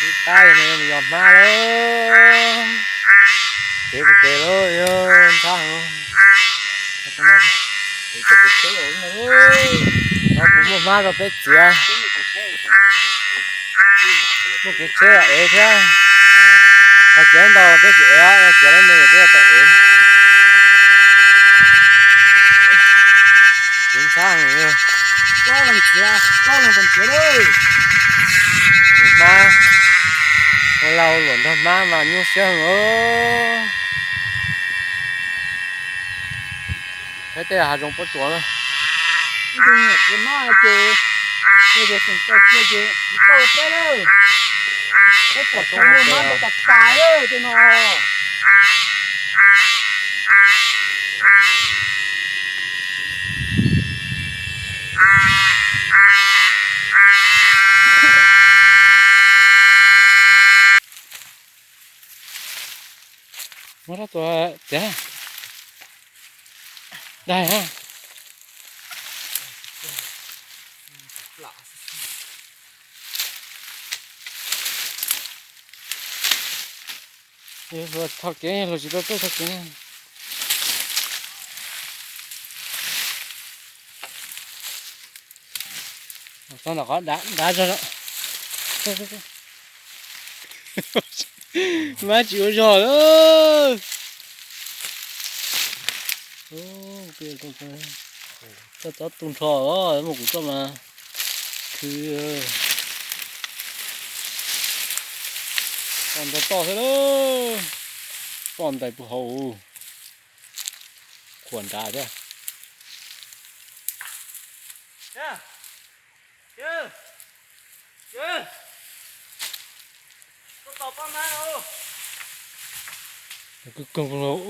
Ib pab yog no yog hmab lawm. Kev puas kev lawm yog ntxhab heev. No kuv muaj hmab rau peb txiav. Muaj kev tsheb los ev thiab. Yog txiav ntau peb tsis ev, yog txiav lawm ne peb yuav tau ev. Kev ntxhab heev. Hmab, ua lag ua luam nrog hmab mas nyuaj siab heev. Peb tej hav zoov pob tsuas na. Tus niam txiv hmab ces, ces tau tau peb lawm. Peb pom tau muaj hmab tas tas lawm tej no. Muab rab tua tiag. Dai ha. Luag thau kev, luag tsis tau tuaj thau kev. Txog nram qhov dav dav zog. Mab tsis ua zog lawm. Txhob tu nrho os, muaj kuv txoj mas khwv. Poj nrog toj xwb lawm. Poj ntais puag hauv. Khuam nrad thiab.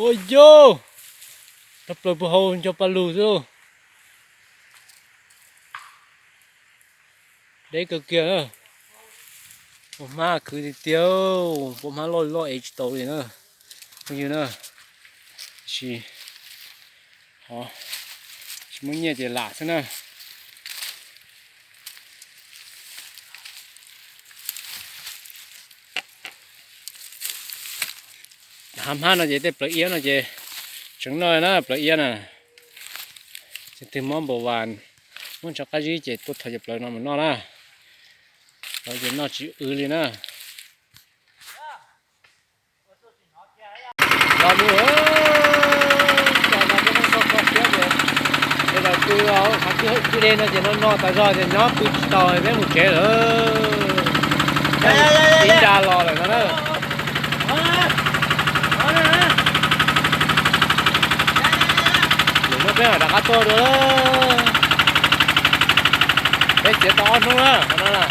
Ua yau, tau plaws puag hauv nco pa lug xwb lauj. Deb kawg kiag na. Pua hmab khwv tiag tiag, pua hmab loj loj ev tsis tau li na. Phooj ywg na, tab sis ho tsis muaj nyiaj ces lam xwb na. Hav hmab no ces tej plawv iab no ces tseem noj na, plawv iab na. Ces twg mob npaum vas, muab ntsaws qab zib ces tuaj thov cov plawv no mus noj na. Plawv ces noj tsis w li na. Los nws, cas no peb muab txog txog siab ces, ces lawv pw hauv qhov kwj deg no ces no no tas zog ces nyob pw tsis tau peb mus tsev lawm. Ib nra los lawm no na. Lwm no peb mam rov qab tuaj dua. Peb txiav tau ob hnub na qhov no na.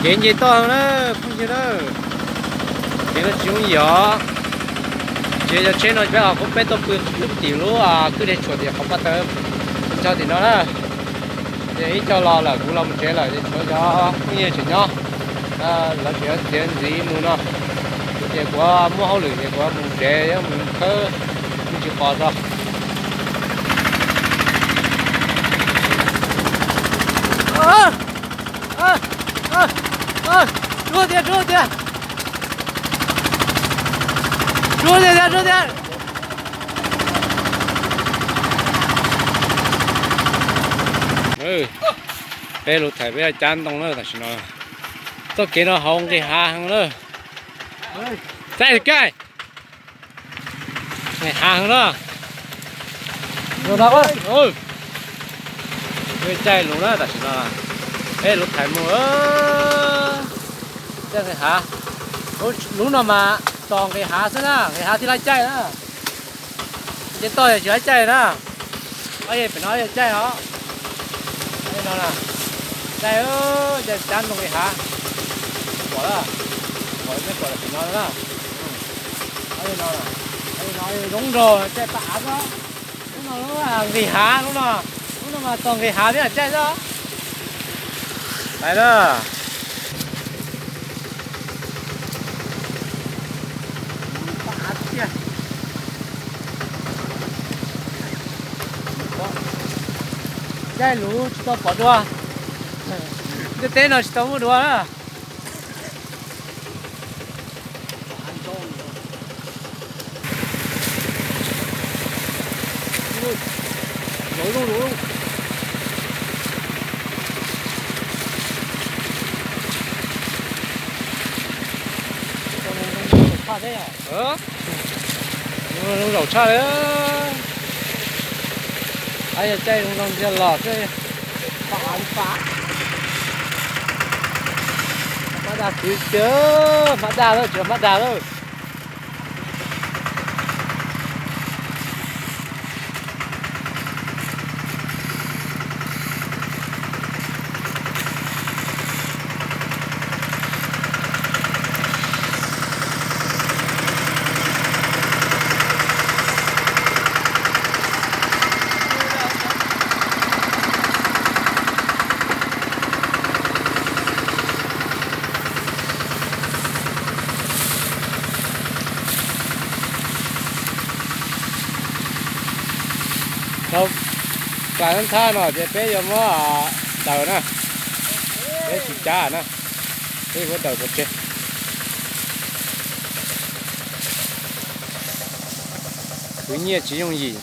Kev nce toj na phooj ywg na. Kev no tsis yooj yim os. Tsis yog tsheb no peb ho kuj peb tuaj pw lub tim lub kwj deg tshuam tim qhov paj taw ncho tim no na. Ces ib co los lawm kuv los mus tsev lawm ces tshuav cov phooj ywg tseem nyob. Lawv tseem yuav txiav ntxiv mus no. Kuv ces kuv muaj hauj lwm ces kuv mus tsev mus khawb me ntsis qos tso. Rub tiag, rub tiag. Rub tiag, rub tiag. Peb lub thaiv peb cab ntoo na tam sim no. Txoj kev no hauv nqis hav heev na. Saib kaij. Nqis hav heev na. Caij lus na tam sim no. Peb lub thaiv mus caij nqis hav. Lub no mas tos nqis hav xwb na, nqis hav thiaj li caij na. Nce toj yog tsis laib caij na. Ob yog pem no ob yog caij os. Caij, caij cab ntoo nqis hav. Pom, pom, peb pom tam sim no na. Ob yog no, ob yog no zoo nraug caij paj av xwb. Lub no lub nqis hav, lub no, lub no mas tos nqis hav thiaj caij xwb. Lais na. Paj av tiag. Caij luv tsis tau pom dua. Ntiaj teb no tsis tau muaj dua na. Zoo zaum tshaj li. Ab, yog caij zoo zoo ntsia los xwb. Hmab dag kwv tiag, hmab dag lawm, tsis yog hmab dag lawm. Tau, plas thab no ces peb yuav muab daws na, peb tsis cab na, peb muab daws pov tseg. Khwv nyiaj tsis yooj yim.